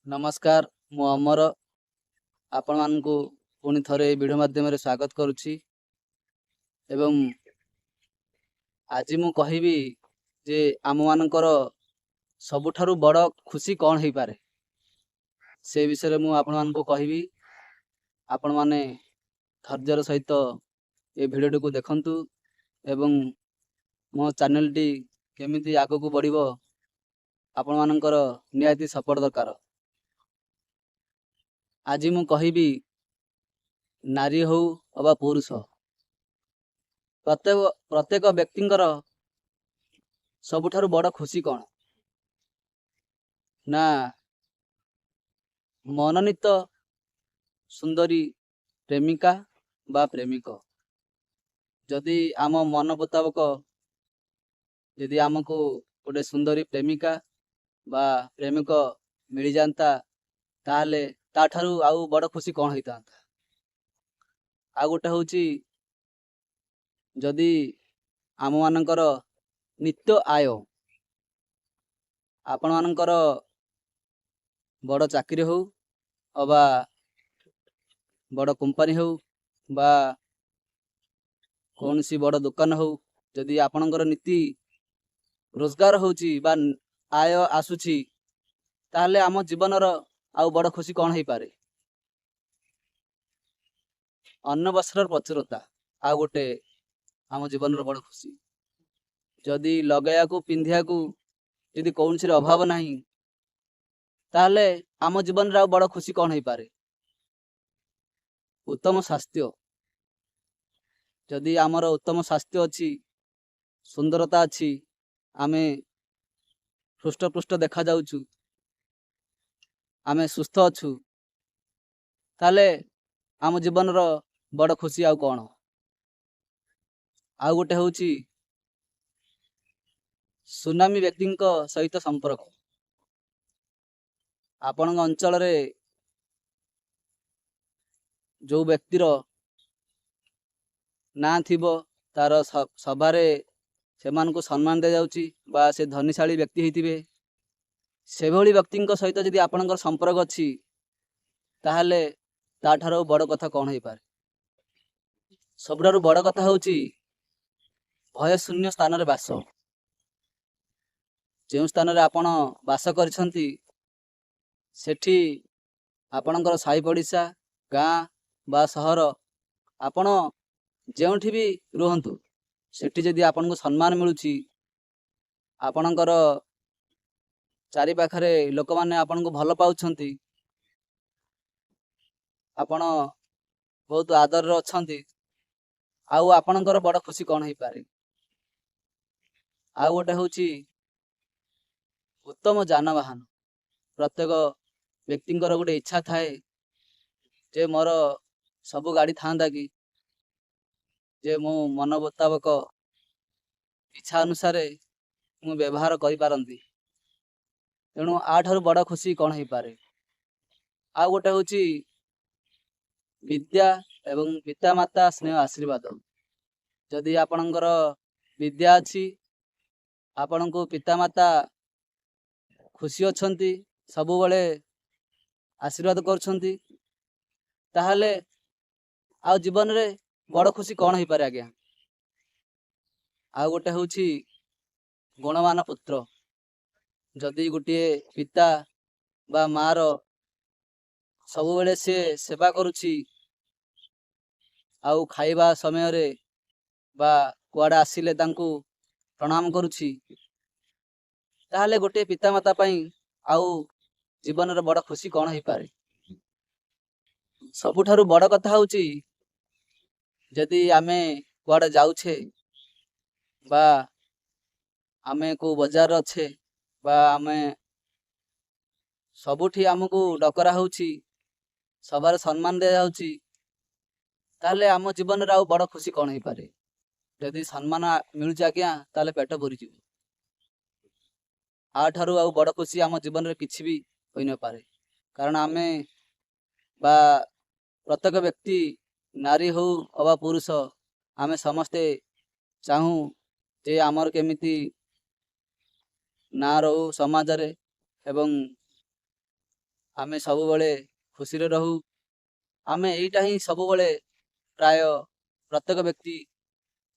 ନମସ୍କାର, ମୁଁ ଅମର ଆପଣମାନଙ୍କୁ ପୁଣି ଥରେ ଏହି ଭିଡ଼ିଓ ମାଧ୍ୟମରେ ସ୍ୱାଗତ କରୁଛି। ଏବଂ ଆଜି ମୁଁ କହିବି ଯେ ଆମମାନଙ୍କର ସବୁଠାରୁ ବଡ଼ ଖୁସି କ'ଣ ହେଇପାରେ, ସେ ବିଷୟରେ ମୁଁ ଆପଣମାନଙ୍କୁ କହିବି। ଆପଣମାନେ ଧୈର୍ଯ୍ୟର ସହିତ ଏ ଭିଡ଼ିଓଟିକୁ ଦେଖନ୍ତୁ ଏବଂ ମୋ ଚ୍ୟାନେଲଟି କେମିତି ଆଗକୁ ବଢ଼ିବ, ଆପଣମାନଙ୍କର ନିହାତି ସପୋର୍ଟ ଦରକାର। ଆଜି ମୁଁ କହିବି, ନାରୀ ହଉ ଅବା ପୁରୁଷ, ପ୍ରତ୍ୟେକ ବ୍ୟକ୍ତିଙ୍କର ସବୁଠାରୁ ବଡ଼ ଖୁସି କ'ଣ ନା ମନୋନୀତ ସୁନ୍ଦରୀ ପ୍ରେମିକା ବା ପ୍ରେମିକ। ଯଦି ଆମ ମନ ମୁତାବକ ଯଦି ଆମକୁ ଗୋଟେ ସୁନ୍ଦରୀ ପ୍ରେମିକା ବା ପ୍ରେମିକ ମିଳିଯାଆନ୍ତା, ତାହେଲେ ତାଠାରୁ ଆଉ ବଡ଼ ଖୁସି କ'ଣ ହେଇଥାନ୍ତା? ଆଉ ଗୋଟେ ହେଉଛି, ଯଦି ଆମମାନଙ୍କର ନିତ୍ୟ ଆୟ, ଆପଣମାନଙ୍କର ବଡ଼ ଚାକିରି ହଉ ଅବା ବଡ଼ କମ୍ପାନୀ ହଉ ବା କୌଣସି ବଡ଼ ଦୋକାନ ହଉ, ଯଦି ଆପଣଙ୍କର ନୀତି ରୋଜଗାର ହେଉଛି ବା ଆୟ ଆସୁଛି, ତାହେଲେ ଆମ ଜୀବନର ଆଉ ବଡ଼ ଖୁସି କ'ଣ ହେଇପାରେ? ଅନ୍ନ ବସ୍ତ୍ରର ପ୍ରଚୁରତା ଆଉ ଗୋଟେ ଆମ ଜୀବନର ବଡ଼ ଖୁସି। ଯଦି ଲଗାଇବାକୁ ପିନ୍ଧିବାକୁ ଯଦି କୌଣସିର ଅଭାବ ନାହିଁ, ତାହେଲେ ଆମ ଜୀବନରେ ଆଉ ବଡ଼ ଖୁସି କ'ଣ ହେଇପାରେ? ଉତ୍ତମ ସ୍ୱାସ୍ଥ୍ୟ, ଯଦି ଆମର ଉତ୍ତମ ସ୍ୱାସ୍ଥ୍ୟ ଅଛି, ସୁନ୍ଦରତା ଅଛି, ଆମେ ହୃଷ୍ଟପୃଷ୍ଟ ଦେଖାଯାଉଛୁ, ଆମେ ସୁସ୍ଥ ଅଛୁ, ତାହେଲେ ଆମ ଜୀବନର ବଡ଼ ଖୁସି ଆଉ କ'ଣ? ଆଉ ଗୋଟେ ହେଉଛି ସୁନାମୀ ବ୍ୟକ୍ତିଙ୍କ ସହିତ ସମ୍ପର୍କ। ଆପଣଙ୍କ ଅଞ୍ଚଳରେ ଯେଉଁ ବ୍ୟକ୍ତିର ନାଁ ଥିବ, ତାର ସଭାରେ ସେମାନଙ୍କୁ ସମ୍ମାନ ଦିଆଯାଉଛି ବା ସେ ଧନୀଶାଳୀ ବ୍ୟକ୍ତି ହେଇଥିବେ, ସେଭଳି ବ୍ୟକ୍ତିଙ୍କ ସହିତ ଯଦି ଆପଣଙ୍କର ସମ୍ପର୍କ ଅଛି, ତାହେଲେ ତାଠାରୁ ବଡ଼ କଥା କ'ଣ ହେଇପାରେ? ସବୁଠାରୁ ବଡ଼ କଥା ହେଉଛି ଭୟ ଶୂନ୍ୟ ସ୍ଥାନରେ ବାସ। ଯେଉଁ ସ୍ଥାନରେ ଆପଣ ବାସ କରିଛନ୍ତି, ସେଠି ଆପଣଙ୍କର ସାହି ପଡ଼ିଶା, ଗାଁ ବା ସହର, ଆପଣ ଯେଉଁଠି ବି ରୁହନ୍ତୁ, ସେଠି ଯଦି ଆପଣଙ୍କୁ ସମ୍ମାନ ମିଳୁଛି, ଆପଣଙ୍କର ଚାରିପାଖରେ ଲୋକମାନେ ଆପଣଙ୍କୁ ଭଲ ପାଉଛନ୍ତି, ଆପଣ ବହୁତ ଆଦରରେ ଅଛନ୍ତି, ଆଉ ଆପଣଙ୍କର ବଡ଼ ଖୁସି କ'ଣ ହେଇପାରେ? ଆଉ ଗୋଟେ ହେଉଛି ଉତ୍ତମ ଯାନବାହନ। ପ୍ରତ୍ୟେକ ବ୍ୟକ୍ତିଙ୍କର ଗୋଟେ ଇଚ୍ଛା ଥାଏ ଯେ ମୋର ସବୁ ଗାଡ଼ି ଥାନ୍ତା କି, ଯେ ମୁଁ ମନ ମୁତାବକ ଇଚ୍ଛା ଅନୁସାରେ ମୁଁ ବ୍ୟବହାର କରିପାରନ୍ତି। ତେଣୁ ୟାଠାରୁ ବଡ଼ ଖୁସି କ'ଣ ହେଇପାରେ? ଆଉ ଗୋଟେ ହେଉଛି ବିଦ୍ୟା ଏବଂ ପିତାମାତା ସ୍ନେହ ଆଶୀର୍ବାଦ। ଯଦି ଆପଣଙ୍କର ବିଦ୍ୟା ଅଛି, ଆପଣଙ୍କୁ ପିତାମାତା ଖୁସି ଅଛନ୍ତି, ସବୁବେଳେ ଆଶୀର୍ବାଦ କରୁଛନ୍ତି, ତାହେଲେ ଆଉ ଜୀବନରେ ବଡ଼ ଖୁସି କ'ଣ ହେଇପାରେ ଆଜ୍ଞା? ଆଉ ଗୋଟେ ହେଉଛି ଗୁଣବାନ ପୁତ୍ର। ଯଦି ଗୋଟିଏ ପିତା ବା ମାର ସବୁବେଳେ ସିଏ ସେବା କରୁଛି, ଆଉ ଖାଇବା ସମୟରେ ବା କୁଆଡ଼େ ଆସିଲେ ତାଙ୍କୁ ପ୍ରଣାମ କରୁଛି, ତାହେଲେ ଗୋଟିଏ ପିତାମାତା ପାଇଁ ଆଉ ଜୀବନର ବଡ଼ ଖୁସି କ'ଣ ହେଇପାରେ? ସବୁଠାରୁ ବଡ଼ କଥା ହେଉଛି, ଯଦି ଆମେ କୁଆଡ଼େ ଯାଉଛେ ବା ଆମେ କେଉଁ ବଜାରରେ ଅଛେ ବା ଆମେ ସବୁଠି ଆମକୁ ଡକରା ହେଉଛି, ସଭାରେ ସମ୍ମାନ ଦିଆଯାଉଛି, ତାହେଲେ ଆମ ଜୀବନରେ ଆଉ ବଡ଼ ଖୁସି କ'ଣ ହେଇପାରେ? ଯଦି ସମ୍ମାନ ମିଳୁଛି ଆଜ୍ଞା, ତାହେଲେ ପେଟ ଭରିଯିବ। ୟାଠାରୁ ଆଉ ବଡ଼ ଖୁସି ଆମ ଜୀବନରେ କିଛି ବି ହୋଇନପାରେ। କାରଣ ଆମେ ବା ପ୍ରତ୍ୟେକ ବ୍ୟକ୍ତି, ନାରୀ ହଉ ଅବା ପୁରୁଷ, ଆମେ ସମସ୍ତେ ଚାହୁଁ ଯେ ଆମର କେମିତି ନାଁ ରହୁ ସମାଜରେ ଏବଂ ଆମେ ସବୁବେଳେ ଖୁସିରେ ରହୁ। ଆମେ ଏଇଟା ହିଁ ସବୁବେଳେ ପ୍ରାୟ ପ୍ରତ୍ୟେକ ବ୍ୟକ୍ତି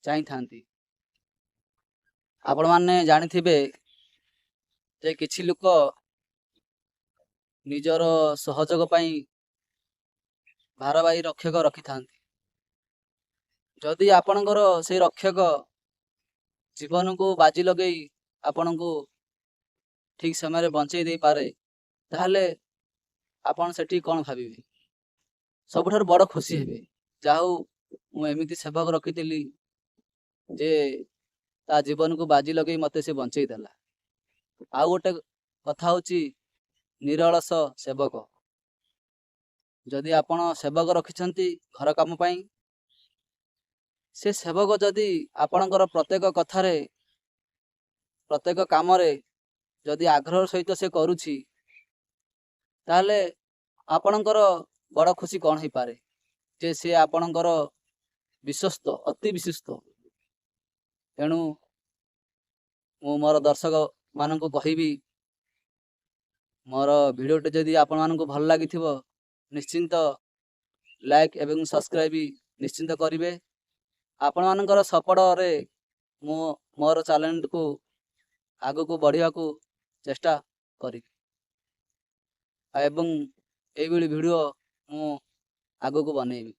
ଚାହିଁଥାନ୍ତି। ଆପଣମାନେ ଜାଣିଥିବେ ଯେ କିଛି ଲୋକ ନିଜର ସହଯୋଗ ପାଇଁ ଭାରବାହୀ ରକ୍ଷକ ରଖିଥାନ୍ତି। ଯଦି ଆପଣଙ୍କର ସେଇ ରକ୍ଷକ ଜୀବନକୁ ବାଜି ଲଗେଇ ଆପଣଙ୍କୁ ଠିକ୍ ସମୟରେ ବଞ୍ଚେଇ ଦେଇପାରେ, ତାହେଲେ ଆପଣ ସେଠି କ'ଣ ଭାବିବେ? ସବୁଠାରୁ ବଡ଼ ଖୁସି ହେବେ, ଯାହା ହଉ ମୁଁ ଏମିତି ସେବକ ରଖିଥିଲି ଯେ ତା ଜୀବନକୁ ବାଜି ଲଗେଇ ମୋତେ ସେ ବଞ୍ଚେଇ ଦେଲା। ଆଉ ଗୋଟେ କଥା ହେଉଛି ନିରଳସ ସେବକ। ଯଦି ଆପଣ ସେବକ ରଖିଛନ୍ତି ଘର କାମ ପାଇଁ, ସେ ସେବକ ଯଦି ଆପଣଙ୍କର ପ୍ରତ୍ୟେକ କଥାରେ, ପ୍ରତ୍ୟେକ କାମରେ ଯଦି ଆଗ୍ରହର ସହିତ ସେ କରୁଛି, ତାହେଲେ ଆପଣଙ୍କର ବଡ଼ ଖୁସି କ'ଣ ହେଇପାରେ ଯେ ସେ ଆପଣଙ୍କର ବିଶ୍ୱସ୍ତ, ଅତି ବିଶ୍ୱସ୍ତ। ତେଣୁ ମୁଁ ମୋର ଦର୍ଶକମାନଙ୍କୁ କହିବି, ମୋର ଭିଡ଼ିଓଟି ଯଦି ଆପଣମାନଙ୍କୁ ଭଲ ଲାଗିଥିବ, ନିଶ୍ଚିନ୍ତ ଲାଇକ୍ ଏବଂ ସବସ୍କ୍ରାଇବ୍ ନିଶ୍ଚିନ୍ତ କରିବେ। ଆପଣମାନଙ୍କର ସପୋର୍ଟରେ ମୁଁ ମୋର ଚ୍ୟାନେଲକୁ ଆଗକୁ ବଢ଼ିବାକୁ ଚେଷ୍ଟା କରିବି ଏବଂ ଏଇଭଳି ଭିଡ଼ିଓ ମୁଁ ଆଗକୁ ବନେଇବି।